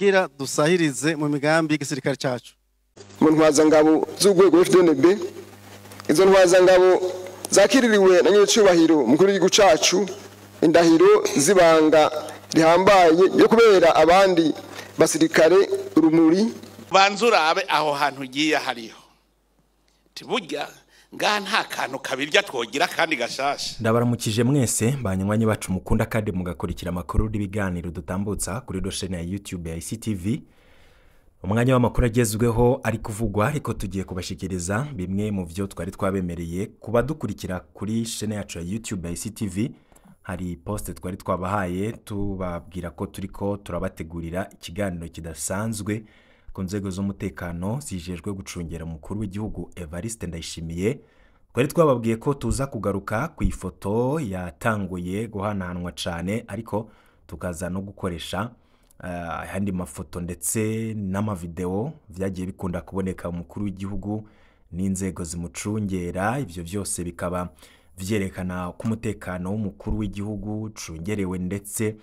Kugira dusahirize mu migambi y'igisirikare cacu. Mu ntwazangabo z'urwego FDNB, izo ntwazangabo zakiririwe na nyiricubahiro mukuru w'igihugu cacu indahiro zibanga rihambaye yo kubera abandi basirikare urumuri. Banza urabe aho hantu ugiye hariho tiburya ngaha nta kantu kabirya twogira kandi gashasha. Ndabaramukije mwese banywanyi bacu mukunda kandi mugakurikira amakuru n'ibiganiro dutambutsa kuri doshene ya YouTube ya ICTV. Umwanya w'amakuru agezweho ari kuvugwa, ariko tugiye kubashikiriza bimwe mu byo twari twabemereye kubadukurikira kuri chaîne yacu ya YouTube ya ICTV. Hari poste twari twabahaye tubabwira ko turiko turabategurira ikiganiro kidasanzwe ku nzego z'umutekano zijejwe gucungera umukuru w'igihugu Evariste Ndayishimiye. Twari twababwiye ko tuza kugaruka ku ifoto yatanguye guhanahanwa cyane, ariko tukaza no gukoresha ayandi mafoto ndetse n'amavideo byagiye bikunda kuboneka umukuru w'igihugu n'inzego zimucungera. Ibyo byose bikaba vyerekana ko umutekano w'umukuru w'igihugu ucungerewe, ndetse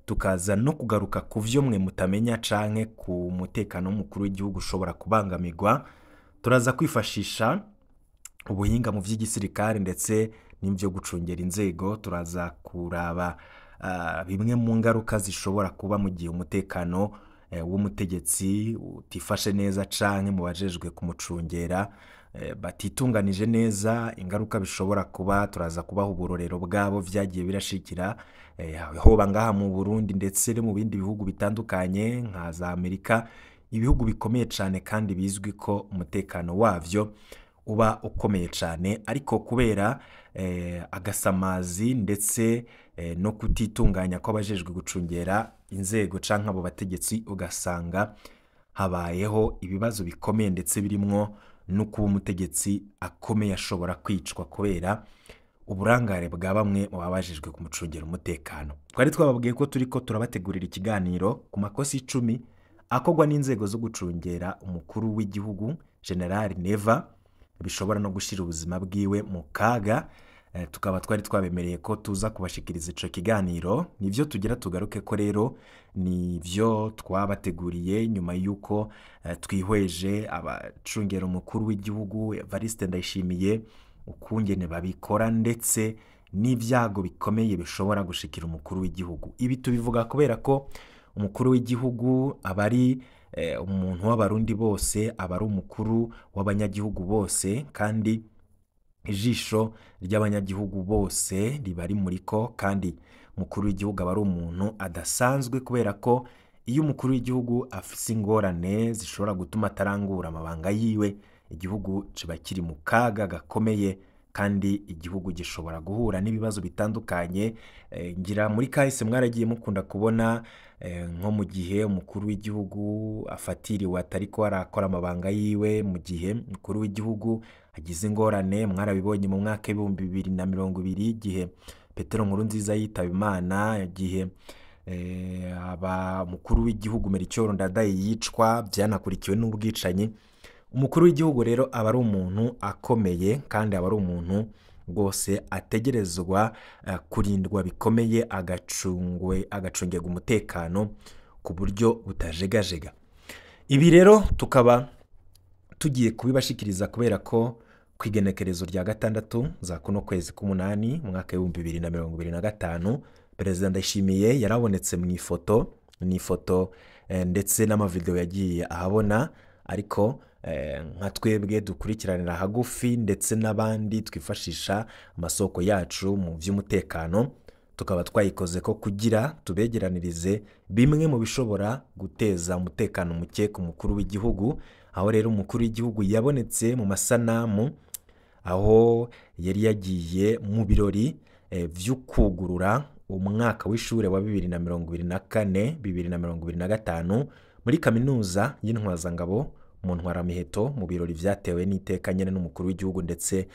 tukaza no kugaruka ku vyo mwe mutamenya canke ku mutekano w'umukuru w'igihugu ushobora kubangamirwa. Turaza kwifashisha ubuhinga mu vy'igisirikare ndetse n'ivyo gucungera inzego. Turaza kuraba bimwe mu ngaruka zishobora kuba mu gihe umutekano w'umutegetsi utifashe neza canke mu bajejwe kumucungera batitunganije neza, ingaruka bishobora kuba. Turaza kubaha uburorero bwabo vyagiye birashikira hoba ngaha mu Burundi ndetse no mu bindi bihugu bitandukanye nka za Amerika, ibihugu bikomeye cane kandi bizwi ko umutekano wavyo uba ukomeye cane, ariko kubera agasamazi ndetse no kutitunganya kw'abajejwe gucungera inzego canke abo bategetsi, ugasanga habayeho ibibazo bikomeye ndetse birimwo no kuba umutegetsi akomeye ashobora kwicwa kubera uburangare bwa bamwe mu babajejwe kumucungera umutekano. Twari twababwiye ko turiko turabategurira ikiganiro ku makosa 10 akorwa n'inzego zo gucungera umukuru w'igihugu General Neva bishobora no gushira ubuzima bwiwe mu kaga. Tukaba twari twabemereye ko tuza kubashikiriza ico kiganiro. Nivyo tugira tugaruke ko rero nivyo twabateguriye nyuma yuko twihweje abacungera umukuru w'igihugu Evariste Ndayishimiye ukungene babikora ndetse n'ivyago bikomeye bishobora gushikira umukuru w'igihugu. Ibi tubivuga kubera ko umukuru w'igihugu abari umuntu w'abarundi bose, abari umukuru w'abanyagihugu bose, kandi ijisho ry'abanyagihugu bose riba rimuriko, kandi umukuru w'igihugu aba ari umuntu adasanzwe kubera ko iyo umukuru w'igihugu afise ingorane zishobora gutuma atarangura amabanga yiwe, igihugu kiba kiri mu kaga gakomeye kandi igihugu gishobora guhura n'ibibazo bitandukanye. Ngira muri kahise mwaragiye mukunda kubona nko mu gihe umukuru w'igihugu afatiriwe atariko arakora amabanga yiwe, mu gihe umukuru w'igihugu agize ingorane. Mwarabibonye mu mwaka 2020 igihe Petero Nkurunziza yitaba Imana, igihe aba mukuru w'igihugu Melchior Ndadaye yicwa, byanakurikiwe n'ubwicanyi. Umukuru w'igihugu rero aba ari umuntu akomeye kandi aba ari umuntu rwose ategerezwa kurindwa bikomeye, agacungirwa umutekano ku buryo butajegajega. Ibi rero tukaba tugiye kubibashikiriza kubera ko ku igenekerezo rya 6 za kuno kwezi k'umunani mu mwaka 2025 Perezida Ndayishimiye yarabonetse mu ifoto, ni ifoto ndetse n'amavideo yagiye ahabona, ariko nka twebwe dukurikiranira hagufi ndetse n'abandi twifashisha amasoko yacu mu by'umutekano, tukaba twayikoze ko kugira tubegeranirize bimwe mu bishobora guteza umutekano muke ku mukuru w'igihugu. Aho rero umukuru w'igihugu yabonetse mu masanamu aho yari yagiye mu birori vyo kugurura umwaka w'ishure wa 2024 2025 muri kaminuza y'Intwazangabo mu Ntwaramiheto, mu birori vyatewe n'iteka nyene n'umukuru w'igihugu ndetse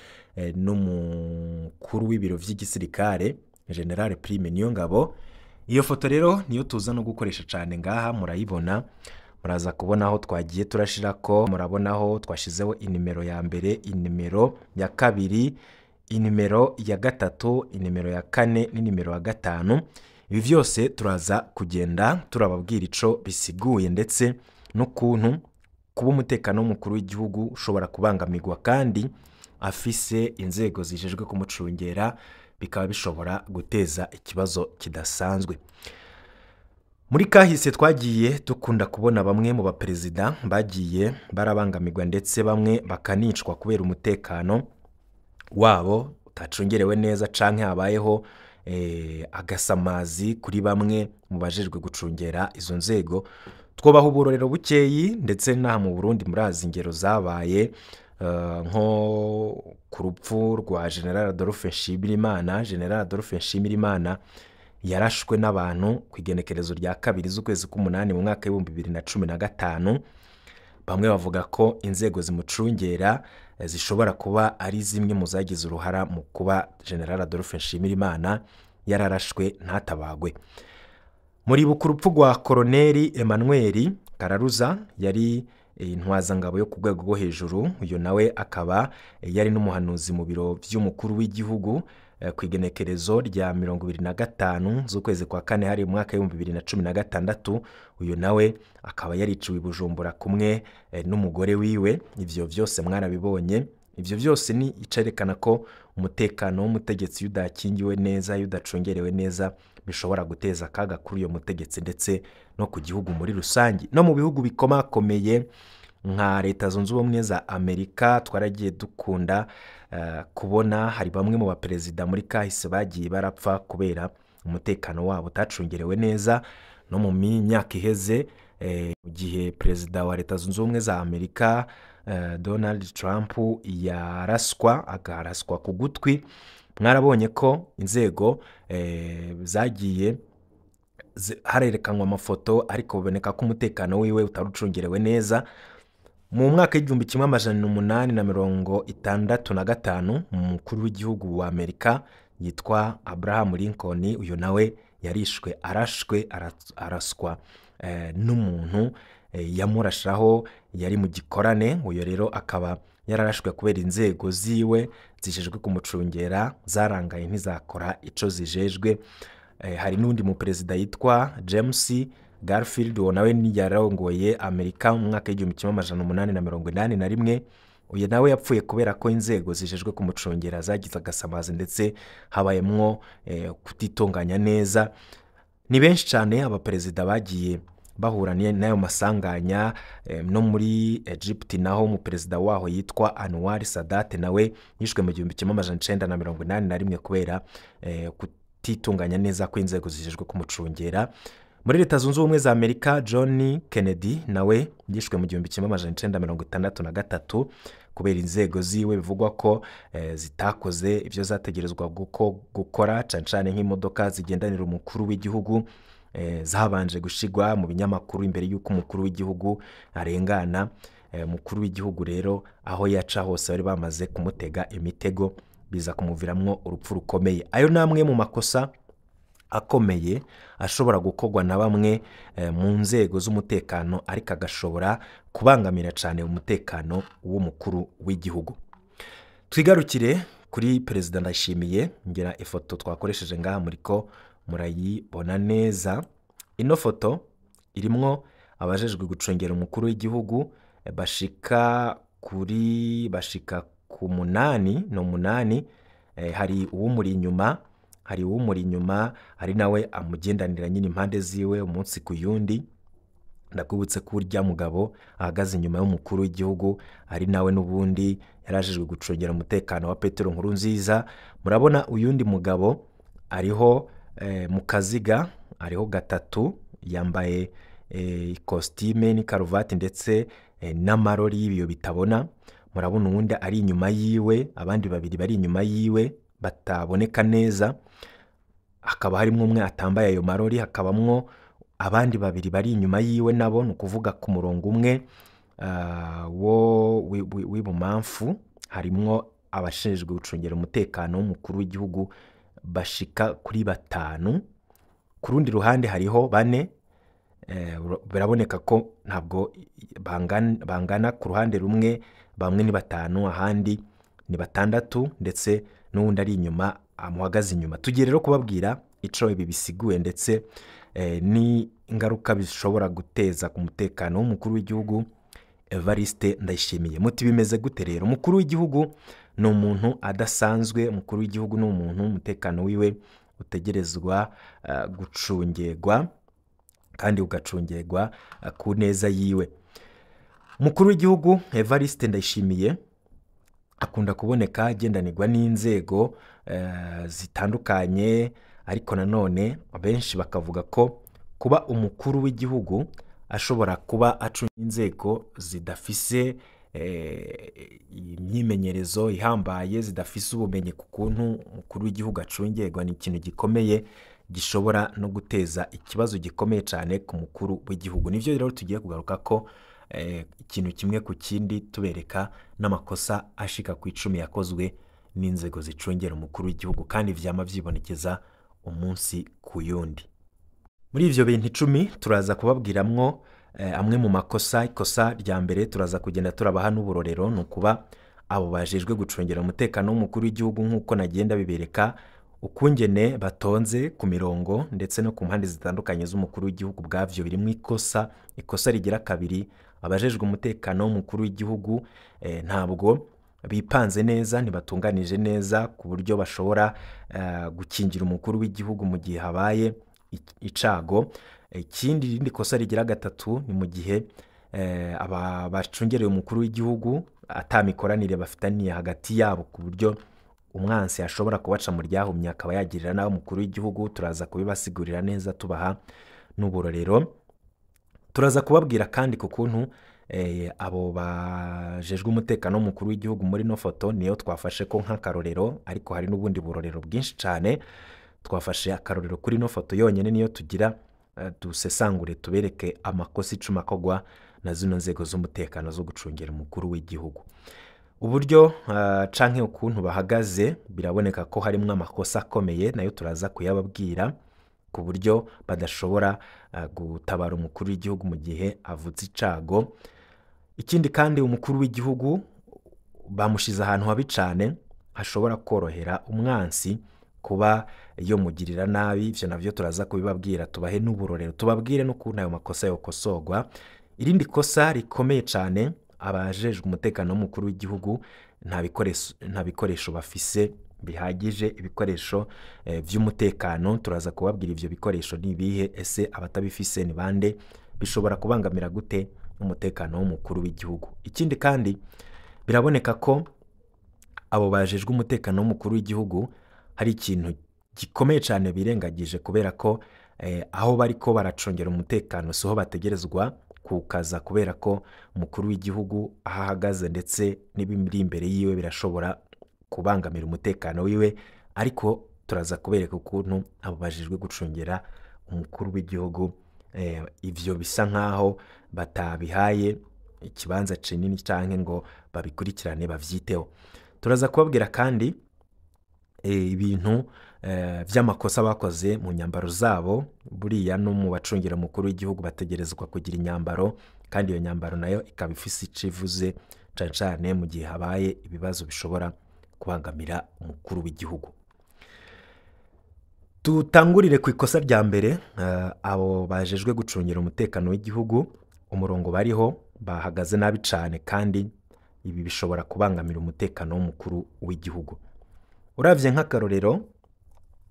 n'umukuru w'ibiro vy'igisirikare General Prime Niyongabo. Iyo foto rero niyo tuza no gukoresha cyane ngaha, murayibona, muraza kubona aho twagiye turashirako, murabona aho twashizeho inimero ya mbere, inimero ya kabiri, inimero ya gatatu, inimero ya kane n'inimero ya gatanu. Ibi byose turaza kugenda turababwira ico bisiguye, ndetse n'ukuntu kuba umutekano w'umukuru w'igihugu ushobora kubangamirwa kandi afise inzego zijejwe kumucungera, bikaba bishobora guteza ikibazo kidasanzwe. Muri kahise twagiye dukunda kubona bamwe mu baperezida bagiye barabangamirwa ndetse bamwe bakanicwa kubera umutekano wabo utacungerewe neza, canke habayeho agasamazi kuri bamwe mu bajejwe gucungera izo nzego. Twobaha uburorero bukeyi, ndetse n'aha mu Burundi murazi ingero zabaye, nko ku rupfu rwa General Adolphe Nshimirimana. General Adolphe Nshimirimana yarashwe n'abantu ku igenekerezo rya 2 z'ukwezi k'umunani mu mwaka w'ibihumbi bibiri na cumi na gatanu. Bamwe bavuga ko inzego zimucungera zishobora kuba ari zimwe mu zagize uruhara mu kuba General Adolphe Nshimirimana yararashwe ntatabagwe. Muribuka urupfu rwa Colonel Emmanuel Kararuza, yari intwazangabo yo ku rwego rwo hejuru, uyu nawe akaba yari n'umuhanuzi mu biro by'umukuru w'igihugu, ku igenekerezo rya 25 z'ukwezi kwa kane hari mu mwaka w'ibihumbi bibiri na cumi na gatandatu. Uyu nawe akaba yariciwe i Bujumbura kumwe n'umugore wiwe. Ivyo vyose mwarabibonye. Ivyo vyose ni icerekana ko umutekano w'umutegetsi udakingiwe neza, udacungerewe neza, bishobora guteza akaga kuri uyo mutegetsi ndetse no ku gihugu muri rusange. No mu bihugu bikomakomeye nka Leta Zunze Ubumwe za Amerika twaragiye dukunda kubona hari bamwe mu baperezida muri kahise bagiye barapfa kubera umutekano wabo utacungerewe neza. No mu myaka iheze, mu gihe perezida wa Leta Zunze Ubumwe za Amerika Donald Trump yaraswa, akaraswa ku gutwi, mwarabonye ko inzego zagiye harerekanwa amafoto, ariko biboneka ko umutekano wiwe utarucungerewe neza. Mu mwaka w'igihumbi kimwe amajana umunani na mirongo itandatu na gatanu, umukuru w'igihugu wa Amerika yitwa Abraham Lincoln, uyu nawe yarishwe arashwe araswa n'umuntu yamurashaho yari mu gikorane. Uyu rero akaba yararashwe kubera inzego ziwe zijejwe kumucungera zarangaye ntizakora ico zijejwe. Hari n'undi mu perezida yitwa James Garfield, uwo nawe yarongoye Amerika mu mwaka w'igihumbi kimwe amajana umunani na mirongo inani na rimwe. Uyu nawe yapfuye kubera ko inzego zijejwe kumucungera zagize agasamazi ndetse habayemwo kutitunganya neza. Ni benshi cyane abaperezida bagiye bahura n'ayo masanganya. No muri Egypt naho mu perezida waho yitwa Anwar Sadat nawe yishwe mu 1981 kubera kutitunganya neza kw'inzego zijejwe kumucungera. Muri Leta Zunze Ubumwe za Amerika, John Kennedy nawe yishwe mu 1963 kubera inzego ziwe bivugwa ko zitakoze ibyo zategerezwa gukora, cane cane nk'imodoka zigendanira umukuru w'igihugu zabanje gushigwa mu binyamakuru imbere y'uko umukuru w'igihugu arengana. Umukuru w'igihugu rero aho yaca hose bari bamaze kumutega imitego, biza kumuviramwo urupfu rukomeye. Ayo namwe mu makosa akomeye ashobora gukorwa na bamwe mu nzego z'umutekano, ariko agashobora kubangamira cyane umutekano w'umukuru w'igihugu. Twigarukire kuri Perezida Ndayishimiye. Ngira ifoto twakoresheje ngaha muriko murayibona neza. Ino foto irimwo abajejwe gucungera umukuru w'igihugu bashika ku 8 no 8. Hari uwumuri inyuma, hari nawe amugendanira nyine impande ziwe umunsi ku yundi. Ndakubutse ko urya mugabo ahagaze inyuma y'umukuru w'igihugu ari nawe n'ubundi yarajejwe gucungera umutekano wa Petero Nkurunziza. Murabona uyundi mugabo ariho mu kaziga, ariho 3, yambaye ikositime n'ikaruvati ndetse n'amarori y'ibiyo bitabona. Murabona uwundi ari inyuma yiwe, abandi babiri bari inyuma yiwe bataboneka neza, hakaba harimo umwe atambaye ayo marori, hakabamwo abandi babiri bari inyuma yiwe nabo, ni ukuvuga ku murongo umwe wo w'ibumamfu harimwo abashinzwe gucungera umutekano w'umukuru w'igihugu bashika kuri 5. Ku rundi ruhande hariho 4. Biraboneka ko ntabwo bangana. Ku ruhande rumwe bamwe ni 5, ahandi ni 6, ndetse n'uwundi ari inyuma amuhagaze inyuma. Tugiye rero kubabwira ico ibi bisiguye ndetse ni ingaruka bishobora guteza ku mutekano w'umukuru w'igihugu Evariste Ndayishimiye. Muti bimeze gute rero? Umukuru w'igihugu ni umuntu adasanzwe, umukuru w'igihugu ni umuntu umutekano wiwe utegerezwa gucungerwa kandi ugacungerwa ku neza yiwe. Umukuru w'igihugu Evariste Ndayishimiye akunda kuboneka agendanirwa n'inzego zitandukanye, ariko nanone benshi bakavuga ko kuba umukuru w'igihugu ashobora kuba acunga inzego zidafise imyimenyerezo ihambaye, zidafise ubumenyi ku kuntu umukuru w'igihugu acungerwa, ni ikintu gikomeye gishobora no guteza ikibazo gikomeye cyane ku mukuru w'igihugu. Nivyo rero tugiye kugaruka ko ikintu kimwe ku kindi, tubereka n'amakosa ashika ku 10 yakozwe n'inzego zicungera umukuru w'igihugu kandi vyama vyibonekeza umunsi ku yundi. Muri ivyo bintu 10 turaza kubabwiramwo amwe mu makosa. Ikosa rya mbere turaza kugenda turabaha n'uburorero, ni ukuba abo bajejwe gucungera umutekano w'umukuru w'igihugu nk'uko nagenda bibereka ukungene batonze ku mirongo ndetse no ku mpande zitandukanye z'umukuru w'igihugu, bwavyo biri mu ikosa. Ikosa rigira kabiri, abajejwe umutekano w'umukuru w'igihugu ntabwo bipanze neza, ntibatunganije neza ku buryo bashobora gukingira umukuru w'igihugu mu gihe habaye icago. Ikindi rindi kosa rigira gatatu ni mu gihe aba bacungereye umukuru w'igihugu atamikoranire bafitaniye hagati yabo, ku buryo umwansi ashobora kubaca mu ryahumye akaba yagirira nawe umukuru w'igihugu. Turaza kubibasigurira neza tubaha n'uburorero. Turaza kubabwira kandi ku kuntu abo bajejwe umutekano w'umukuru w'igihugu muri no foto niyo twafashe ko nk'akarorero, ariko hari n'ubundi burorero bwinshi cyane. Twafashe akarorero kuri no foto yonyene niyo tugira dusesangure tubereke amakosa 10 akogwa na zino nzego z'umutekano zo gucungera umukuru w'igihugu. Uburyo canke ukuntu bahagaze biraboneka ko harimo amakosa akomeye, nayo turaza kuyababwira, ku buryo badashobora gutabara umukuru w'igihugu mu gihe avutse icago. Ikindi kandi umukuru w'igihugu bamushize ahantu habi cane hashobora korohera umwansi kuba iyo mugirira nabi. Ivyo navyo turaza kubibabwira, tubahe n'uburorero, tubabwire n'ukuntu ayo makosa yokosorwa. Irindi kosa rikomeye cane, abajejwe umutekano w'umukuru w'igihugu nta bikoresho bafise bihagije, ibikoresho vy'umutekano. Turaza kubabwira ivyo bikoresho ni ibihe, ese abatabifise ni bande, bishobora kubangamira gute umutekano w'umukuru w'igihugu. Ikindi kandi biraboneka ko abo bajejwe umutekano w'umukuru w'igihugu hari ikintu gikomeye cyane birengagije, kubera ko aho bariko baracongera umutekano siho bategerezwa kukaza, kubera ko umukuru w'igihugu ahahagaze ndetse n'ibiri imbere yiwe birashobora kubangamira umutekano wiwe. Ariko turaza kubereka ukuntu abo bajejwe gucungera umukuru w'igihugu ivyo bisa nkaho batabihaye ikibanza kinini canke ngo babikurikirane bavyiteho. Turaza kubabwira kandi ibintu vy'amakosa bakoze mu nyambaro zabo. Buriya no mu bacungira umukuru w'igihugu bategerezwa kugira inyambaro, kandi iyo nyambaro nayo ikaba ifise icivuze cane cane mu gihe habaye ibibazo bishobora kubangamira umukuru w'igihugu. Tutangurire ku ikosa rya mbere, abo bajejwe gucungira umutekano w'igihugu umurongo bariho bahagaze nabi cane, kandi ibi bishobora kubangamira umutekano w'umukuru w'igihugu. Uravye nk'akarorero,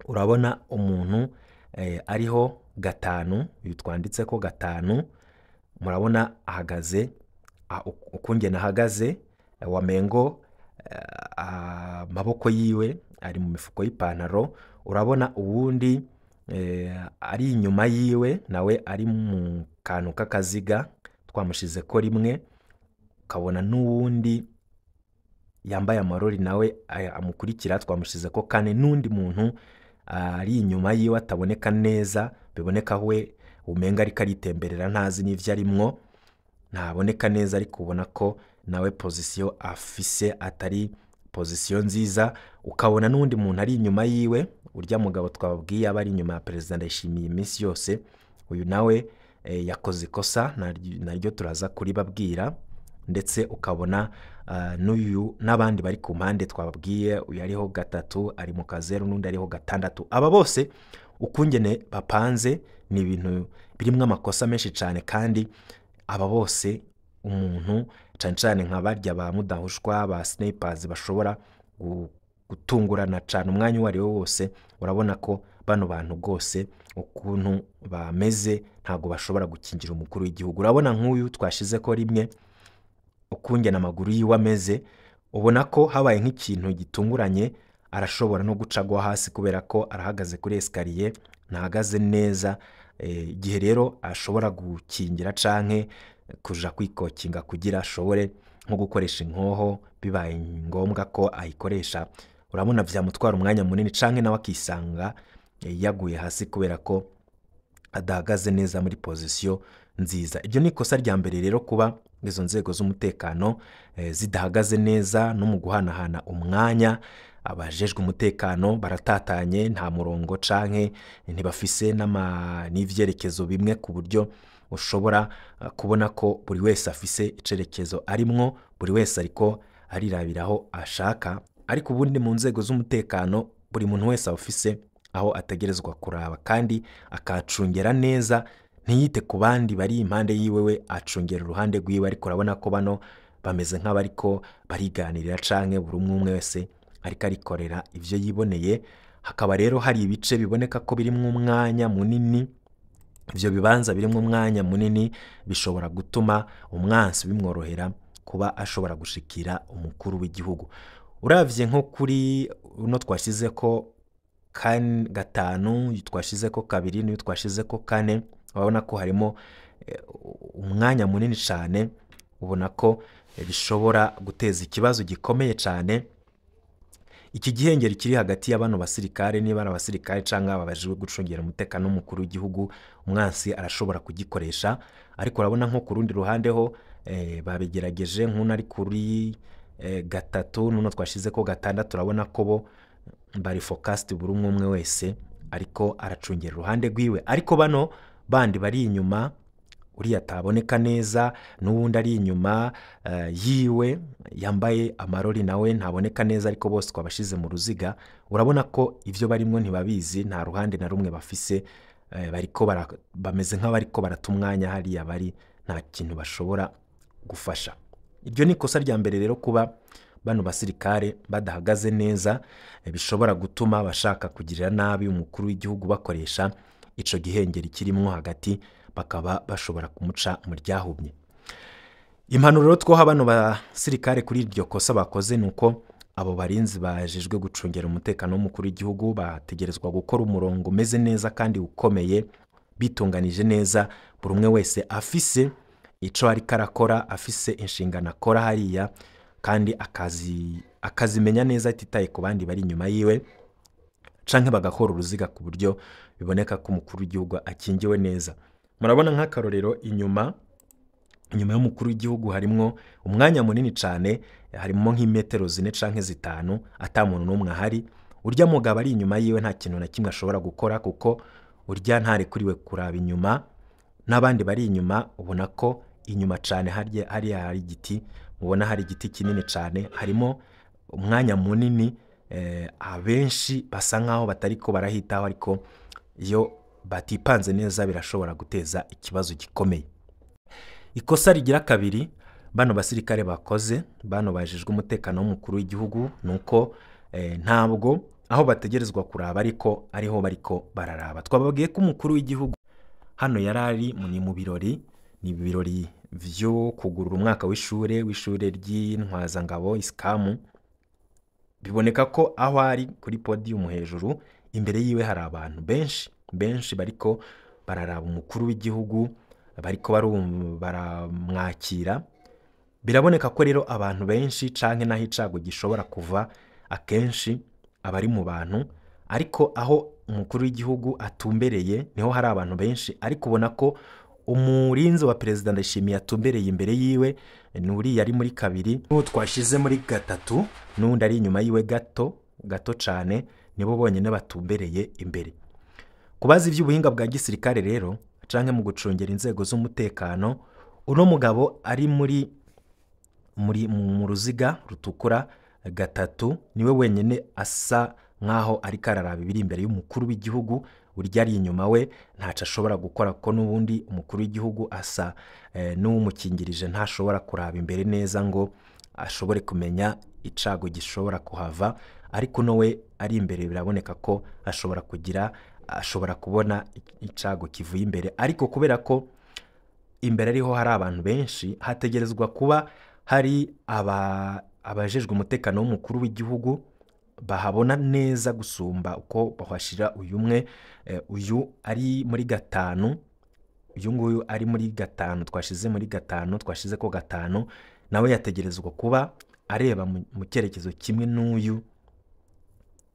urabona umuntu ariho 5, uyu twanditse ko 5, murabona ahagaze ukungene ahagaze wamengo amaboko yiwe ari mu mifuko y'ipantaro. Urabona uwundi ari inyuma yiwe nawe ari mu kantu k'akaziga twamushize ko rimwe. Ukabona n'uwundi yambaye amarori nawe amukurikira twamushize ko 4, n'undi muntu ari inyuma yiwe ataboneka neza, biboneka we umenga ariko aritemberera ntazi n'ivyo arimwo, ntaboneka neza, ariko ubona ko nawe position afise atari position nziza. Ukabona n'undi muntu ari inyuma yiwe, urya mugabo twababwiye aba ari inyuma ya President Ndayishimiye iminsi yose, uyu nawe yakoze ikosa naryo turaza kuribabwira. Ndetse ukabona n'uyu n'abandi bari ku mpande twababwiye, uyu ariho 3 ari mu kazeru n'undi ariho 6. Aba bose Ukungene bapanze ni ibintu birimwo amakosa menshi cyane, kandi aba bose umuntu cyane cyane nka barya ba mudahushwa ba snipers bashobora gutungurana cyane umwanya uwo ari wo wose. Urabona ko bano bantu rwose ukuntu bameze ntabwo bashobora gukingira umukuru w'igihugu. Urabona nk'uyu twashize ko rimwe ukungena amaguru yiwe ameze, ubona ko habaye nk'ikintu gitunguranye arashobora no guca agwa hasi kubera ko arahagaze kuri escalier, ntahagaze neza. Igihe rero ashobora gukingira canke kuja kwikokinga kugira ashobore nko gukoresha inkoho bibaye ngombwa ko ayikoresha, urabona vyamutwara umwanya munini, canke nawe akisanga yaguye hasi kubera ko adahagaze neza muri position nziza. Ibyo ni ikosa rya mbere rero, kuba izo nzego z'umutekano zidahagaze neza no mu guhanahana umwanya. Abajejwe umutekano baratatanye, nta murongo canke ntibafise n'ivyerekezo bimwe ku buryo ushobora kubona ko buri wese afise icerekezo arimwo, buri wese ariko arirabiraho ashaka. Ariko ubundi mu nzego z'umutekano buri muntu wese aba afise aho ategerezwa kuraba kandi akacungera neza, ntiyite ku bandi bari impande yiwe, we acungera uruhande rwiwe. Ariko urabona ko bano bameze nk'abariko bariganirira canke buri umwe umwe wese ariko arikorera ivyo yiboneye. Hakaba rero hari ibice biboneka ko birimwo umwanya munini. Ivyo bibanza birimwo umwanya munini bishobora gutuma umwansi bimworohera kuba ashobora gushikira umukuru w'igihugu. Uravye nko kuri uno twashize ko 5, twashize ko 2, n'uyu twashize ko 4, urabona ko harimo umwanya munini cyane. Ubona ko bishobora guteza ikibazo gikomeye cyane. Iki gihengeri kiri hagati y'abano basirikare, niba ari abasirikare canke ababajijwe gucungera umutekano w'umukuru w'igihugu, umwansi arashobora kugikoresha. Ariko urabona nko ku rundi ruhande ho babigerageje, nk'uno ari kuri 3, n'uno twashize ko 6, urabona ko bo bari focused, buri umwe umwe wese ariko aracungera uruhande rwiwe. Ariko bano bandi bari inyuma, uriya ataboneka neza, n'uwundi ari inyuma yiwe yambaye amarori nawe ntaboneka neza, ariko bose twabashize mu ruziga. Urabona ko ivyo barimwo ntibabizi, nta ruhande na rumwe bafise, bariko bameze nk'abariko barata umwanya hariya bari, nta kintu bashobora gufasha. Iryo ni ikosa rya mbere rero, kuba bano basirikare badahagaze neza, bishobora gutuma bashaka kugirira nabi umukuru w'igihugu bakoresha ico gihengeri kirimwo hagati, bakaba bashobora kumuca mu ryahumye. Impanuro twoha bano basirikare kuri iryo kosa bakoze nuko abo barinzi bajejwe gucungera umutekano w'umukuru w'igihugu bategerezwa gukora umurongo umeze neza kandi ukomeye, bitunganije neza, buri umwe wese afise ico ariko arakora, afise inshingano akora hariya, kandi akazimenya neza atitaye ku bandi bari inyuma yiwe, canke bagakora uruziga ku buryo biboneka ko umukuru w'igihugu akingiwe neza. Murabona nk'akarorero inyuma y'umukuru w'igihugu harimwo umwanya munini cyane, harimo nk'imetero 4 canke 5 ata muntu n'umwe ahari. Urya mugabo ari inyuma yiwe nta kintu na kimwe ashobora gukora, kuko urya ntarekuriwe kuraba inyuma, n'abandi bari inyuma ubona ko inyuma cyane hariya hari igiti, mubona hari igiti kinini cyane, harimo umwanya munini. Abenshi basa nkaho batariko barahitaho, ariko iyo batipanze neza birashobora guteza ikibazo gikomeye. Ikosa rigira kabiri bano basirikare bakoze, bano bajejwe umutekano w'umukuru w'igihugu, nuko ntabwo aho bategerezwa kuraba ariko ariho bariko bararaba. Twababwiye ko umukuru w'igihugu hano yarari ni mu birori, ni ibirori vyo kugurura umwaka w'ishure ry'intwazangabo isikamu. Biboneka ko aho ari kuri podium hejuru, imbere yiwe hari abantu benshi benshi bariko bararaba umukuru w'igihugu, bariko baramwakira. Biraboneka ko rero abantu benshi canke naho icago gishobora kuva akenshi abari mu bantu, ariko aho umukuru w'igihugu atumbereye niho hari abantu benshi. Ariko ubona ko umurinzi wa Perezida Ndayishimiye atumbereye imbere yiwe, nuri yari muri 2, n'uwo twashize muri 3, n'undi ari inyuma yiwe gato gato cane, nibo bonyene batumbereye imbere. Kubaza ivy'ubuhinga bwa gisirikare rero canke mu gucungera inzego z'umutekano, uno mugabo ari muri mu ruziga rutukura 3 niwe wenyene asa nkaho ariko araraba ibiri imbere y'umukuru w'igihugu. Urya ari inyuma we ntaco ashobora gukora, kuko n'ubundi umukuru w'igihugu asa n'uwumukingirije, ntashobora kuraba imbere neza ngo ashobore kumenya icago gishobora kuhava. Ariko no we ari imbere biraboneka ko ashobora kubona icago kivuye imbere, ariko kubera ko imbere ariho hari abantu benshi, hategerezwa kuba hari abajejwe umutekano w'umukuru w'igihugu bahabona neza gusumba uko bahashira uyu umwe. Uyu ari muri 5, uyu nguyu ari muri 5, twashize muri 5, twashize ko 5, nawe yategerezwa kuba areba mu cyerekezo kimwe n'uyu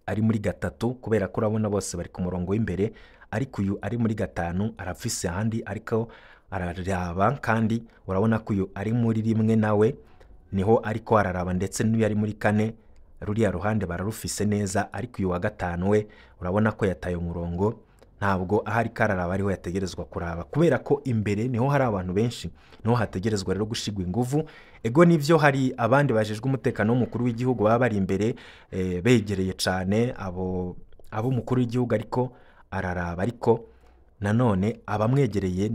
ari muri 3, kubera ko urabona bose bari ku murongo w'imbere, ariko uyu ari muri 5 arafise ahandi ariko araraba, kandi urabona ko uyu ari muri 1 nawe niho ariko araraba, ndetse n'uyu ari muri 4 ruriya ruhande bararufise neza, ariko uyu wa 5 we urabona ko yataye umurongo, ntabwo ahari kararaba ariho yategerezwa kuraba, kubera ko imbere niho hari abantu benshi, niho hategerezwa rero gushigwa inguvu. Ego nivyo hari abandi bajejwe umutekano w'umukuru w'igihugu baba bari imbere, begereye cane abo umukuru w'igihugu ariko araraba, ariko nanone abamwegereye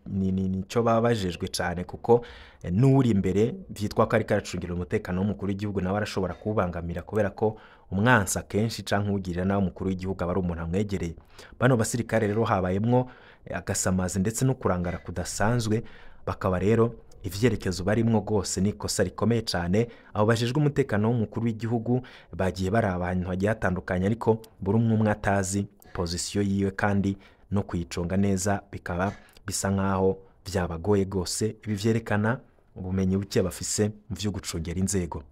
nico baba bajejwe cane, kuko n'uri imbere vyitwa ko ariko aracungira umutekano w'umukuru w'igihugu nawe arashobora kuwubangamira, kubera ko umwansi akenshi canke uwugirira nawe umukuru w'igihugu aba ari umuntu amwegereye. Bano basirikare rero habayemwo agasamazi ndetse no kurangara kudasanzwe, bakaba rero ivyerekezo barimwo gose ni ikosa rikomeye cane. Abo bajejwe umutekano w'umukuru w'igihugu bagiye baraba ahantu hagiye hatandukanye, ariko buri umwe umwe atazi pozisiyo yiwe, kandi no kuyiconga neza bikaba bisa nkaho vyabagoye gose. Ibi vyerekana ubumenyi buke bafise mu vyo gucungera inzego.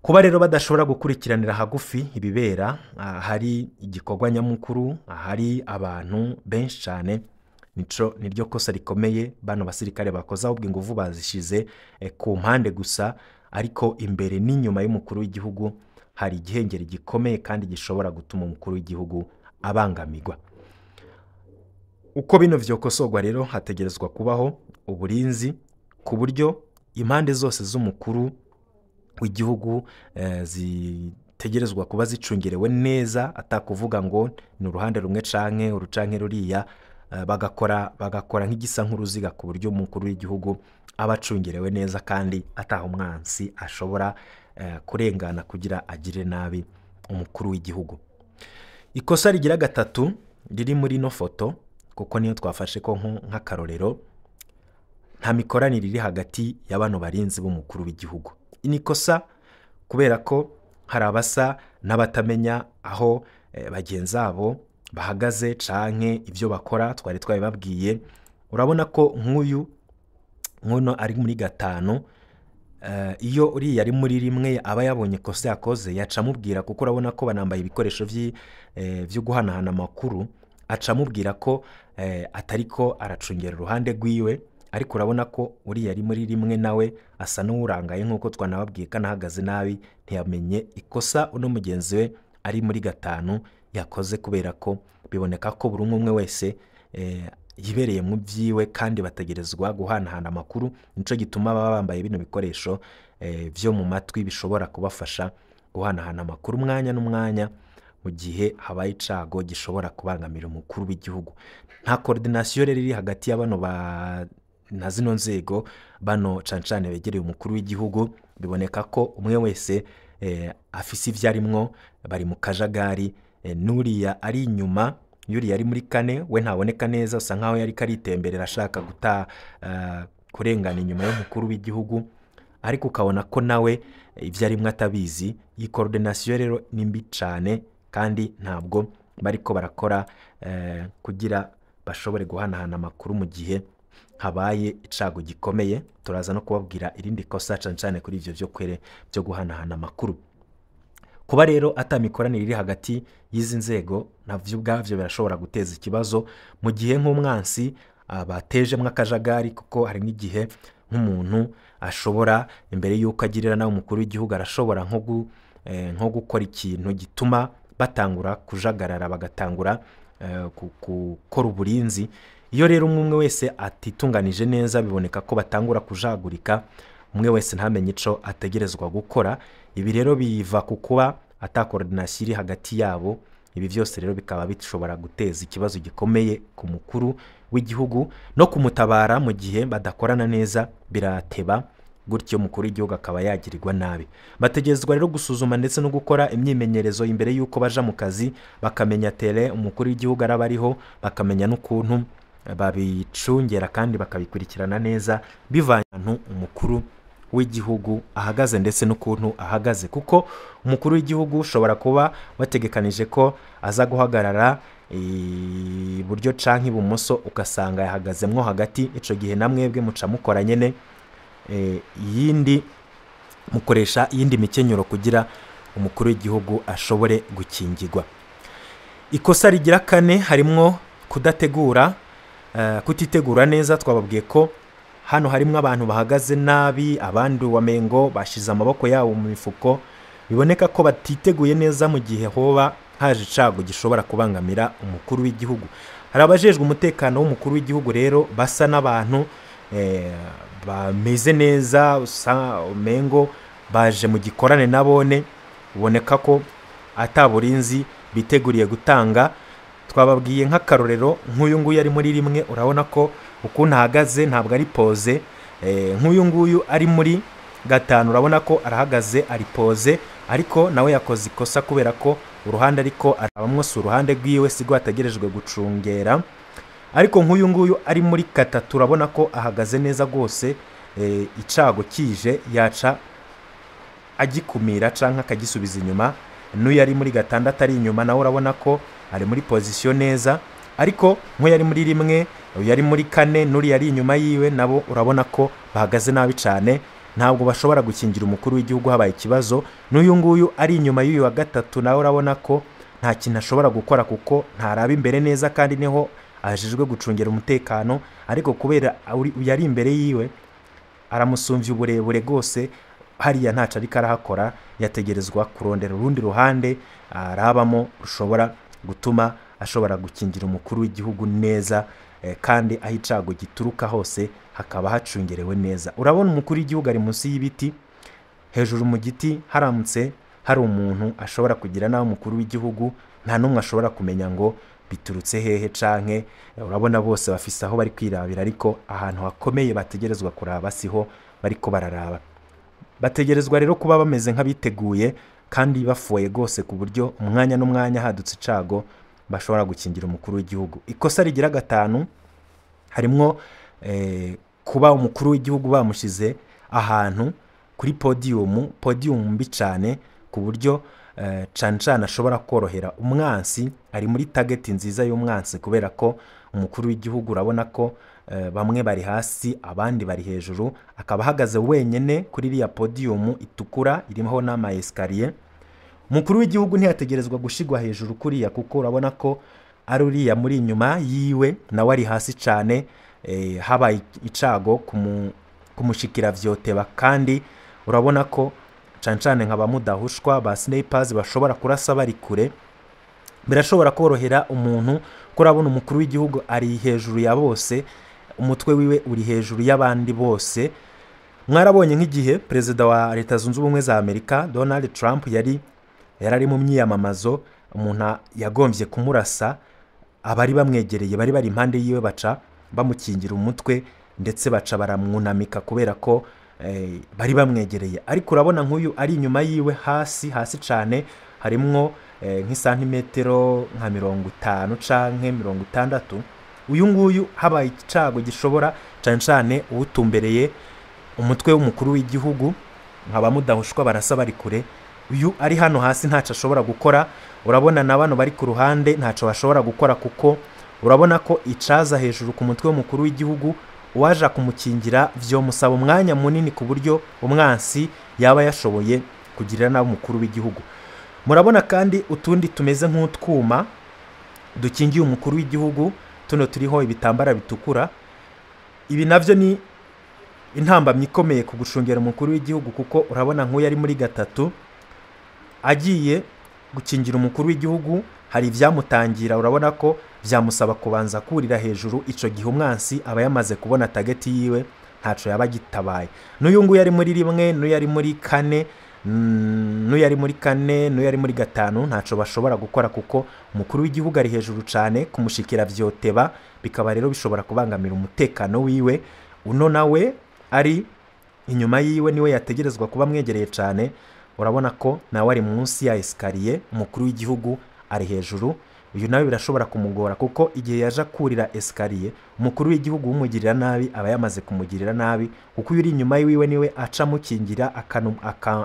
Kuba rero badashobora gukurikiranira hagufi ibibera, hari igikorwa nyamukuru, hari abantu benshi cyane, nico niryo kosa rikomeye bano basirikare bakoze, ahubwo inguvu bazishize ku mpande gusa, ariko imbere n'inyuma y'umukuru w'igihugu hari igihengeri gikomeye kandi gishobora gutuma umukuru w'igihugu abangamirwa. Uko bino vyokosorwa rero, hategerezwa kubaho uburinzi ku buryo impande zose z'umukuru w'igihugu zitegerezwa kuba zicungerewe neza, atakuvuga ngo ni uruhande rumwe canke urucanke ruriya, bagakora nk'igisa nk'uruziga ku buryo umukuru w'igihugu aba acungerewe neza kandi ataha umwansi ashobora kurengana kugira agire nabi umukuru w'igihugu. Ikosa rigira 3 riri muri no foto, kuko niyo twafashe ko nk'akarorero, nta mikoranire iri hagati ya bano barinzi b'umukuru w'igihugu. Ni ikosa kubera ko hari abasa n'abatamenya aho bagenzi abo bahagaze canke ibyo bakora, twari twabibabwiye. Urabona ko nk'uyu nkuno ari muri 5, iyo uriya ari muri 1 aba yabonye ikosa yakoze yaca amubwira, kuko urabona ko banambaye ibikoresho vyo guhanahana amakuru, aca amubwira ko atariko aracungera uruhande rwiwe, ariko urabona ko uriya ari muri 1 nawe asa n'urangaye nkuko twanababwiye kanahagaze nabi, ntiyamenye ikosa uno mugenzi we ari muri 5 yakoze, kubera ko biboneka ko buri umwe wese yibereye mu byiwe kandi bategerezwa guhanahana amakuru. Nico gituma baba bambaye bino bikoresho vyo mu matwi bishobora kubafasha guhanahana amakuru umwanya n'umwanya mu gihe habaye icago gishobora kubangamira umukuru w'igihugu. Nta coordination rero iri hagati ya bano na zino nzego, bano cancane begereye umukuru w'igihugu, biboneka ko umwe wese afise ivyarimwo, bari mu kajagari. Nuriya ari inyuma, yuriya ari muri 4 we ntaboneka neza, usa nkaho yari karitemberera ashaka guta kurengana inyuma y'umukuru w'igihugu, ariko ukabona ko nawe ivyo arimwo atabizi. Iyi coordination rero ni mbi cane kandi ntabwo bariko barakora kugira bashobore guhanahana amakuru mu gihe habaye icago gikomeye. Turaza no kubabwira irindi kosa cane kuri ivyo vyo kwere byo guhanahana amakuru. Kuba rero atamikoranire iri hagati y'izi nzego navyo ubwavyo birashobora guteza ikibazo mu gihe nk'umwansi abatejemwe akajagari, kuko hari n'igihe nk'umuntu ashobora imbere y'uko agirira nawe umukuru w'igihugu arashobora nko gukora ikintu gituma batangura kujagarara, bagatangura gukora uburinzi. Iyo rero umwe wese atitunganije neza biboneka ko batangura kujagurika, umwe wese ntamenye ico ategerezwa gukora. Ibi rero biva ku kuba ata coordination iri hagati yabo Ibi byose rero bikaba bishobora guteza ikibazo gikomeye ku mukuru w'igihugu no kumutabara mu gihe badakorana neza birateba, gutyo umukuru w'igihugu akaba yagirirwa nabi. Bategerezwa rero gusuzuma ndetse no gukora imyimenyerezo imbere y'uko baja mu kazi, bakamenya tere umukuru w'igihugu araba ariho, bakamenya n'ukuntu babicungera kandi bakabikurikirana neza bivanye ahantu umukuru w'igihugu ahagaze ndetse n'ukuntu ahagaze, kuko umukuru w'igihugu ushobora kuba wategekanije ko aza guhagarara iburyo canke ibumoso, ugasanga yahagazemwo hagati. Ico gihe namwebwe muca mukora nyene iyindi, mukoresha iyindi mikenyero kugira umukuru w'igihugu ashobore gukingirwa. Ikosa rigira kane harimwo kudategura, kutitegura neza. Twababwiye ko hano harimwo abantu bahagaze nabi, abandi wamengo bashize amaboko yabo mu mifuko, biboneka ko batiteguye neza mu gihe hoba haje icago gishobora kubangamira umukuru w'igihugu. Hari abajejwe umutekano w'umukuru w'igihugu rero basa n'abantu bameze neza, usa umengo baje mu gikorane nabone, uboneka ko ataburinzi biteguriye gutanga. Twababwiye nk'akarorero nk'uyu nguyu ari muri rimwe, urabona ko ukuntu ahagaze ntabwo ari pose. Nk'uyu nguyu ari muri gatanu, urabona ko arahagaze ari pose, ariko nawe yakoze ikosa kubera ko uruhande ariko arabamwo si uruhande rwiwe, sigo ategerejwe gucungera. Ariko nk'uyu nguyu ari muri gatatu, urabona ko ahagaze neza rwose, icago kije yaca agikumira canke akagisubiza inyuma. N'uyu ari muri gatandatu ari inyuma, nawe urabona ko ari muri position neza. Ariko nk'uyu ari muri rimwe, uyu ari muri kane, n'uriya ari inyuma yiwe, nabo urabona ko bahagaze nabi cane, ntabwo bashobora gukingira umukuru w'igihugu habaye ikibazo. N'uyu nguyu ari inyuma y'uyu wa gatatu, nawe urabona ko nta kintu ashobora gukora kuko ntaraba imbere neza, kandi niho ajejwe gucungera umutekano. Ariko kubera uyu ari imbere yiwe aramusumvya uburebure rwose, hariya ntaco ariko arahakora, yategerezwa kurondera urundi ruhande arabamo rushobora gutuma ashobora gukingira umukuru w'igihugu neza, kandi aho icago gituruka hose hakaba hacungerewe neza. Urabona umukuru w'igihugu ari munsi y'ibiti, hejuru mu giti haramutse hari umuntu ashobora kugira nawe umukuru w'igihugu, nta n'umwe ashobora kumenya ngo biturutse hehe canke. Urabona bose bafise aho bari kwirabira, ariko ahantu hakomeye bategerezwa kuraba siho bariko bararaba. Bategerezwa rero kuba bameze nk'abiteguye kandi bafoye gose, ku buryo umwanya n'umwanya hadutse icago bashobora gukingira umukuru w'igihugu. Ikosa rigira gatanu harimwo kuba umukuru w'igihugu bamushize ahantu kuri podium mbi cane, ku buryo cane cane ashobora korohera umwansi, ari muri target nziza y'umwansi, kubera ko umukuru w'igihugu urabona ko bamwe bari hasi abandi bari hejuru, akaba ahagaze wenyene kuri iriya podium itukura iriho n'ama escalier. Umukuru w'igihugu ntiyategerezwa gushigwa hejuru kuriya, kuko urabona ko ari uriya muri inyuma yiwe nawe ari hasi cane, habaye icago kumushikira vyoteba. Kandi urabona ko cane cane nka bamudahushwa ba snipers bashobora kurasa bari kure, birashobora korohera umuntu ko urabona umukuru w'igihugu ari hejuru ya bose, umutwe wiwe uri hejuru y'abandi bose. Mwarabonye nk'igihe perezida wa Leta Zunze Ubumwe za Amerika Donald Trump yari ari mu myiyamamazo, umuntu yagombye kumurasa, abari bamwegereye bari bari impande yiwe baca bamukingira umutwe, ndetse baca baramwunamika kubera ko bari bamwegereye. Ariko urabona nk'uyu ari inyuma yiwe hasi hasi cane, harimwo nk'isantimetero nka 50 canke 60. Uyu nguyu habaye icago gishobora cane cane uwutumbereye umutwe w'umukuru w'igihugu, nkaba mudahushwa barasa bari kure. Uyu ari hano hasi ntaco ashobora gukora. Urabona na bano bari ku ruhande ntaco bashobora gukora, kuko urabona ko icaza hejuru ku mutwe w'umukuru w'igihugu, uwaja kumukingira vyo musaba umwanya munini, ku buryo umwansi yaba yashoboye kugirira nabi umukuru w'igihugu. Murabona kandi utundi tumeze nk'utwuma dukingiye umukuru w'igihugu, tuno turiho ibitambara bitukura. Ibi navyo ni intambamyi ikomeye ku gucungera umukuru w'igihugu, kuko urabona nk'uyu ari muri gatatu agiye gukingira umukuru w'igihugu, hari ivyamutangira, urabona ko vyamusaba kubanza kurira hejuru. Ico gihe umwansi aba yamaze kubona target yiwe, ntaco yaba agitabaye. N'uyu nguyu ari muri rimwe, n'uyu ari muri kane, N'uyu ari muri kane, n'uyu ari muri gatanu, ntaco bashobora gukora kuko umukuru w'igihugu ari hejuru cane, kumushikira vyoteba, bikaba rero bishobora kubangamira umutekano wiwe. Uno nawe ari inyuma yiwe niwe yategerezwa kuba mwegereye cane, urabona ko nawe ari munsi ya escalier, umukuru w'igihugu ari hejuru. Uyu nawe birashobora kumugora kuko igihe yaje kurira escalier, umukuru w'igihugu wumugirira nabi aba yamaze kumugirira nabi, kuko uri inyuma yiwe niwe aca mukingira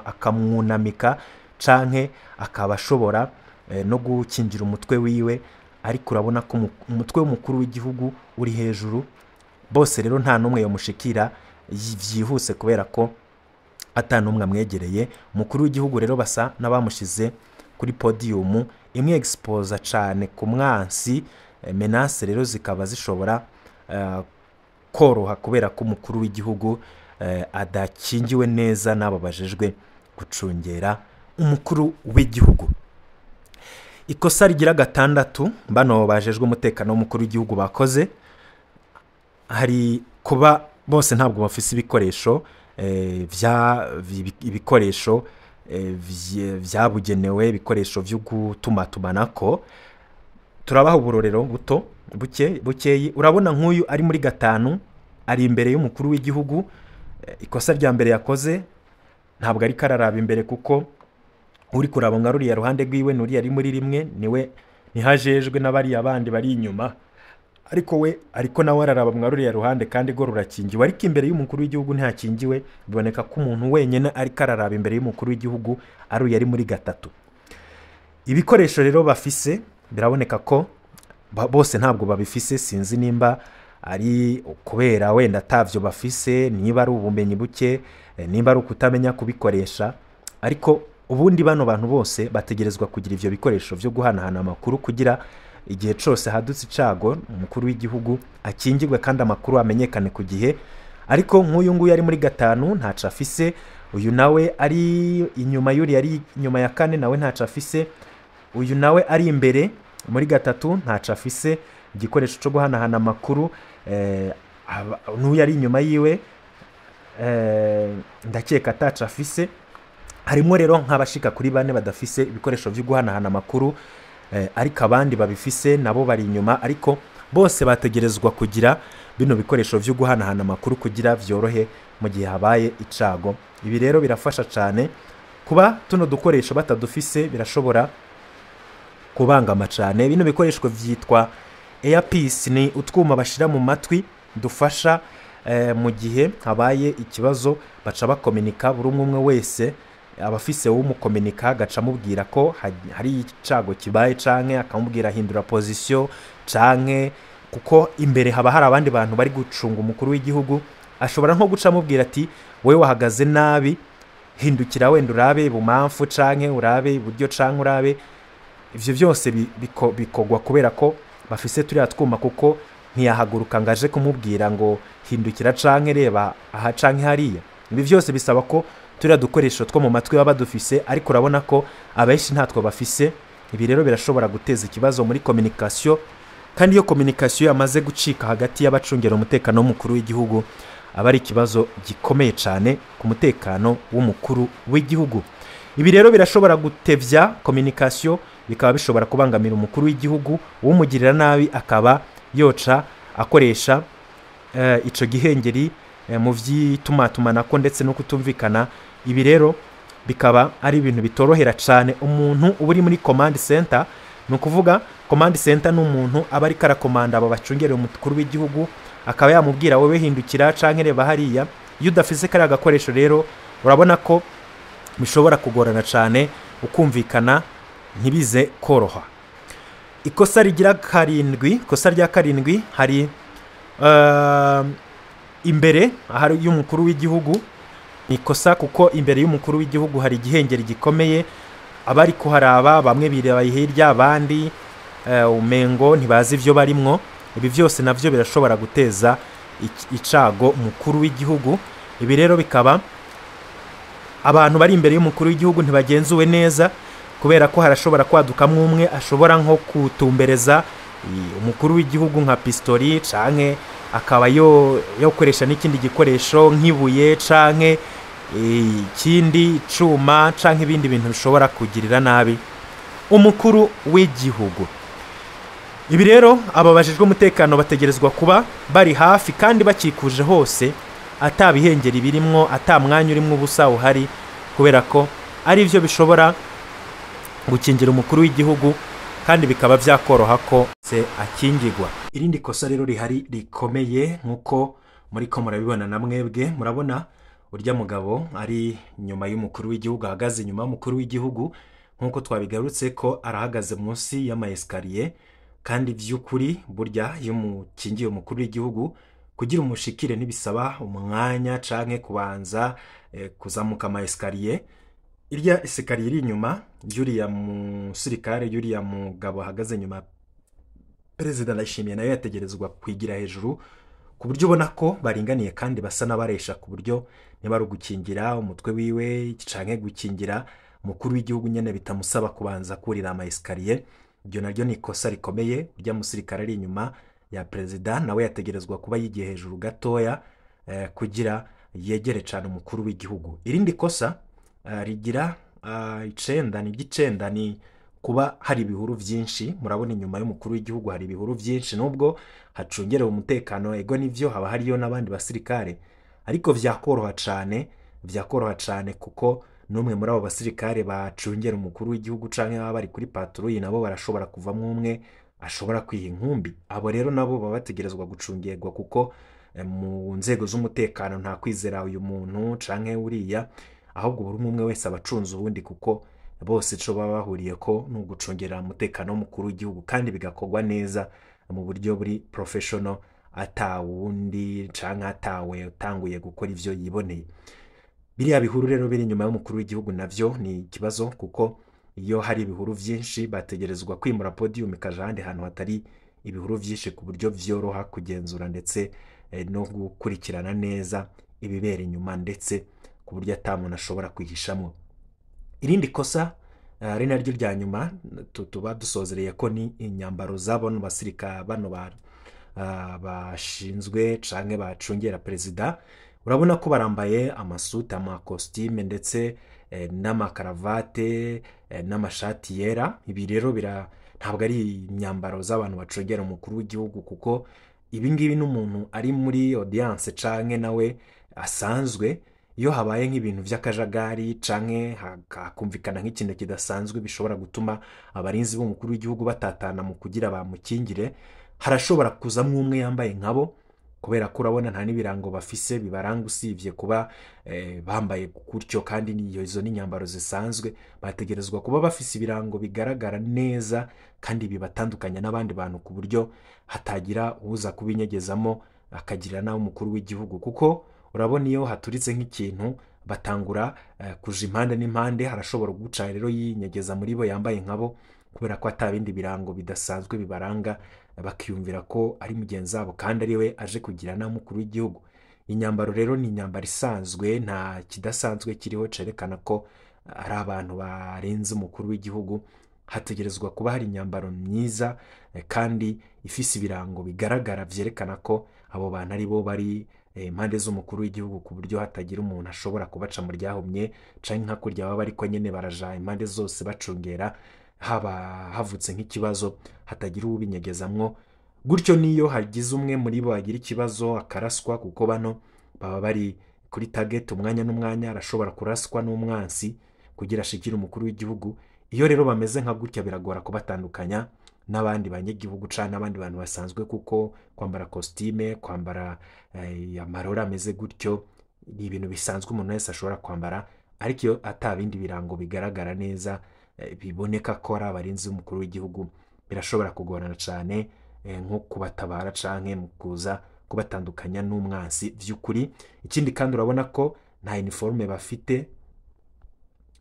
akamwunamika canke akaba ashobora no gukingira umutwe wiwe. Ariko urabona ko umutwe w'umukuru w'igihugu uri hejuru, bose rero nta numwe yomushikira vyihuse kubera ko atanumwe amwegereye. Umukuru w'igihugu rero basa n'abamushize kuri podium imwe exposa cane ku mwansi, menace rero zikaba zishobora koroha kubera ko umukuru w'igihugu adakingiwe neza n'abo bajejwe gucungera umukuru w'igihugu. Ikosa rigira gatandatu bano bajejwe umutekano w'umukuru w'igihugu bakoze, hari kuba bose ntabwo bafise ibikoresho ibikoresho vyabugenewe, ibikoresho vyo gutumatumanako. Turabaha uburorero buto bukeyi. Urabona nk'uyu ari muri gatanu, ari imbere y'umukuru w'igihugu. Ikosa rya mbere yakoze ntabwo ari kararaba imbere, kuko uri kuraba nka ruriya ruhande rwiwe nuri ari muri rimwe niwe nihajejwe n'abariya bandi bari inyuma, ariko we ariko nawe araraba mwa ruriya ruhande kandi go rurakingiwe, ariko imbere y'umukuru w'igihugu ntihakingiwe. Biboneka ko umuntu wenyine ariko araraba imbere y'umukuru w'igihugu ari uyu ari muri gatatu. Ibikoresho rero bafise biraboneka ko bose ntabwo babifise, sinzi nimba ari kubera wenda atavyo bafise, niba ari ubumenyi buke, nimba ari ukutamenya kubikoresha, ariko ubundi bano bantu bose bategerezwa kugira ivyo bikoresho vyo guhanahana amakuru kugira igihe cose hadutse icago umukuru w'igihugu akingirwe kandi amakuru amenyekane ku gihe. Ariko nk'uyu nguyu ari muri gatanu ntaco afise, uyu nawe ari inyuma yuri ari inyuma ya kane nawe ntaco afise, uyu nawe ari imbere muri gatatu ntaco afise igikoresho cyo guhanahana amakuru, n'uyu ari inyuma yiwe ndakeka ataco afise. Harimo rero nk'abashika kuri bane badafise ibikoresho byo guhanahana amakuru, ariko abandi babifise nabo bari inyuma, ariko bose bategerezwa kugira bino bikoresho byo guhanahana amakuru kugira vyorohe mu gihe habaye icago. Ibi rero birafasha cyane kuba tuno dukoresho batadufise birashobora kubangama cyane. Bino bikoresho vyitwa earpiece, ni utwuma bashira mu matwi dufasha mu gihe habaye ikibazo, baca bakominika buri umwe wese abafise w'umukominika agaca amubwira ko hari icago kibaye canke akamubwira hindura position canke, kuko imbere haba hari abandi bantu bari gucunga umukuru w'igihugu, ashobora nko guca amubwira ati wewe wahagaze nabi, hindukira wenda urabe ibumamfu canke urabe iburyo canke urabe. Ivyo byose bikogwa kubera ko bafise turiya twuma, kuko ntiyahaguruka ngo aje kumubwira ngo hindukira canke reba aha canke hariya. Ibi byose bisaba ko turiya dukoresho two mu matwi baba badufise, ariko urabona ko abenshi ntatwo bafise. Ibi rero birashobora guteza ikibazo muri communication, kandi iyo communication yamaze gucika hagati y'abacungera umutekano w'umukuru w'igihugu aba ari ikibazo gikomeye cyane ku mutekano w'umukuru w'igihugu. Ibi rero birashobora gutevya communication, bikaba bishobora kubangamira umukuru w'igihugu, uwumugirira nabi akaba yoca akoresha ico gihengeri mu vy'itumatumanako ndetse no kutumvikana. Ibi rero bikaba ari ibintu bitorohera cyane umuntu uba uri muri command center. Ni ukuvuga command center ni umuntu aba ariko arakomanda abo bacungerera umukuru w'igihugu, akaba yamubwira wowe hindukira canke reba hariya. Iyo udafise kariya gakoresho rero urabona ko bishobora kugorana cyane ukumvikana ntibize koroha. Ikosa rigira karindwi, ikosa rya karindwi hari imbere ahari y'umukuru w'igihugu. Ikosa kuko imbere y'umukuru w'igihugu hari igihengeri gikomeye, abari kuharaba bamwe bireba hirya abandi umengo ntibazi ivyo barimwo. Ibi byose navyo birashobora guteza icago umukuru w'igihugu. Ibi rero bikaba abantu bari imbere y'umukuru w'igihugu ntibagenzuwe neza, kubera ko harashobora kwadukamwe umwe ashobora nko kutumbereza umukuru w'igihugu nka pistori canke akaba yo yokoresha n'ikindi gikoresho nk'ibuye canke Ikindi icuma canke ibindi bintu bishobora kugirira nabi umukuru w'igihugu. Ibi rero aba bajejwe umutekano bategerezwa kuba bari hafi kandi bakikuje hose, atabihengeri birimwo, atamwanya urimwo ubusa uhari, kubera ko ari byo bishobora gukingira umukuru w'igihugu kandi bikaba byakoroha ko se akingirwa. Irindi kosa rero rihari rikomeye, nkuko muri ko murabibona na mwebwe, murabona urya mugabo ari nyuma y'umukuru w'igihugu, ahagaze nyuma y'umukuru w'igihugu, nkuko twabigarutse ko arahagaze munsi y'ama escalier, kandi by'ukuri burya iyo umukingiye umukuru w'igihugu kugira umushikire ntibisaba umwanya canke kubanza kuzamuka ama escalier. Irya escalier iri inyuma y'uriya musirikare, y'uriya mugabo ahagaze nyuma Perezida Ndayishimiye, nayo yategerezwa kwigira hejuru ku buryo ubona ko baringaniye kandi basa n'abaresha, ku buryo niba ari ugukingira umutwe wiwe canke gukingira umukuru w'igihugu nyene bitamusaba kubanza kurira ama escalier. Iryo naryo ni ikosa rikomeye. Urya musirikare ari inyuma ya perezida nawe yategerezwa kuba yigiye hejuru gatoya kugira yegere cyane umukuru w'igihugu. Irindi kosa rigira icenda ni iry'icenda, ni kuba hari ibihuru byinshi. Murabona inyuma y'umukuru w'igihugu hari ibihuru byinshi, nubwo hacungerewe umutekano, ego nivyo haba hariyo n'abandi basirikare, ariko vyakoroha cane, vyakoroha cane kuko n'umwe muri abo basirikare bacungera umukuru w'igihugu canke baba bari kuri patrouille nabo barashobora kuvamwo umwe ashobora kwiha inkumbi. Abo rero nabo baba bategerezwa gucungerwa, kuko mu nzego z'umutekano nta kwizera uyu muntu canke uriya, ahubwo buri umwe wese aba acunze uwundi, kuko bose ico baba bahuriye ko ni ugucungera umutekano w'umukuru w'igihugu, kandi bigakorwa neza mu buryo buri professional, atawundi canke atawe utanguye gukora ivyo yiboneye. Biriya bihuru rero biri inyuma y'umukuru w'igihugu navyo ni ikibazo, kuko iyo hari ibihuru vyinshi bategerezwa kwimura podium ikaja ahandi hantu hatari ibihuru vyinshi, ku buryo vyoroha kugenzura ndetse no gukurikirana neza ibibera inyuma, ndetse ku buryo ata muntu ashobora kwihishamwo. Irindi kosa ari naryo rya nyuma tuba dusozereye ko ni inyambaro z'abo basirika bano bashinzwe canke bacungera perezida. Urabona ko barambaye amasuti, amakositime ndetse n'amakaravate n'amashati yera. Ibi rero ntabwo ari imyambaro z'abantu bacungera umukuru w'igihugu, kuko ibi ngibi n'umuntu ari muri audience canke nawe asanzwe, iyo habaye nk'ibintu by'akajagari canke hakumvikana nk'ikintu kidasanzwe bishobora gutuma abarinzi b'umukuru w'igihugu batatana mu kugira bamukingire, harashobora kuzamwo umwe yambaye nkabo, kubera ko urabona nta n'ibirango bafise bibaranga usibye kuba bambaye gutyo, kandi izo ni inyambaro zisanzwe. Bategerezwa kuba bafise ibirango bigaragara neza kandi bibatandukanya n'abandi bantu, ku buryo hatagira uza kubinyegezamo akagira nawe umukuru w'igihugu, kuko urabona iyo haturitse nk'ikintu batangura kuja impande n'impande, harashobora guca rero yinyegeza muri bo yambaye nkabo, kubera ko atabindi birango bidasanzwe bibaranga, bakiyumvira ko ari mugenzi wabo kandi ari we aje kugira na mukuru w'igihugu. Inyambaro rero ni inyambaro isanzwe, nta kidasanzwe kiriho cerekana ko ari abantu barenze umukuru w'igihugu. Hategerezwa kuba hari inyambaro myiza kandi ifise ibirango bigaragara vyerekana ko abo bantu ari bo bari impande z'umukuru w'igihugu, ku buryo hatagira umuntu ashobora kubaca mu ryahumye canke nka kurya baba ariko nyene baraja impande zose bacungera, haba havutse nk'ikibazo hatagira ubinyegezamwo. Gutyo niyo hagize umwe muri bo agira ikibazo akaraswa, kuko bano baba bari kuri target umwanya n'umwanya, arashobora kuraswa n'umwansi kugira ashikire umukuru w'igihugu. Iyo rero bameze nka gutya biragora kubatandukanya n'abandi banyagihugu canke n'abandi bantu basanzwe, kuko kwambara costume, kwambara amarora ameze gutyo ni ibintu bisanzwe umuntu wese ashobora kwambara, ariko iyo atabindi birango bigaragara neza biboneka ko ari abarinzi b'umukuru w'igihugu, birashobora kugorana cane nko kubatabara canke mu kuza kubatandukanya n'umwansi vy'ukuri. Ikindi kandi urabona ko nta uniforme bafite,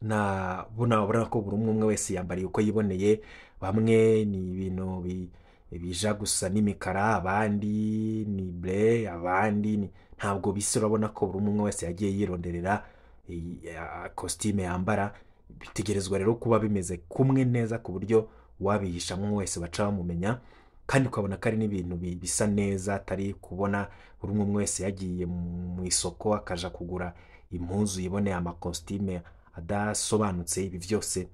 na buna urabona ko buri umwe wese yambariye uko yiboneye, bamwe ni ibintu bija gusa n'imikara, abandi ni bleu, abandi ntabwo bisa. Urabona ko buri umwe wese yagiye yironderera costume yambara. Bitegerezwa rero kuba bimeze kumwe neza ku buryo wabihishamwo wese baca bamumenya, kandi ukabona ko ari n'ibintu bisa neza, atari kubona buri umwe wese yagiye mu isoko akaja kugura Impuzu yiboneye, amakositime adasobanutse, ibi byose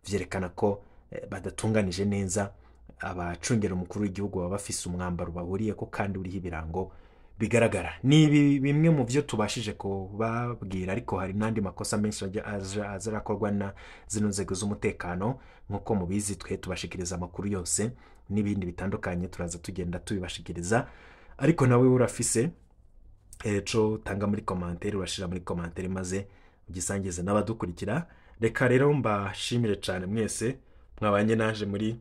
vyerekana ko badatunganije neza. Abacungera umukuru w'igihugu baba bafise umwambaro bahuriyeko kandi uriho ibirango bigaragara. Ni ibi bimwe mu byo tubashije kubabwira, ariko hari n'andi makosa menshi aza arakorwa na zino nzego z'umutekano. Nk'uko mubizi, twe tubashikiriza amakuru yose n'ibindi bitandukanye, turaza tugenda tubibashikiriza. Ariko nawe urafise eco utanga muri commentaire, urashira muri commentaire maze ugisangize n'abadukurikira. Reka rero mbashimire cyane mwese mwabanye naje muri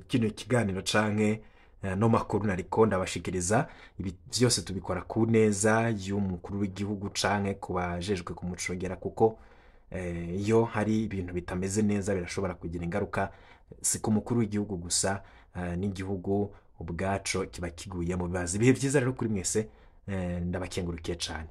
kino kiganiro canke no makuru nariko ndabashikiriza. Ibi byose tubikora ku neza y'umukuru w'igihugu canke ku bajejwe kumucungera, kuko iyo hari ibintu bitameze neza birashobora kugira ingaruka si ku mukuru w'igihugu gusa, n'igihugu ubwaco kiba kiguye mu bibazo. Ibihe byiza rero kuri mwese, ndabakengurukiye cyane.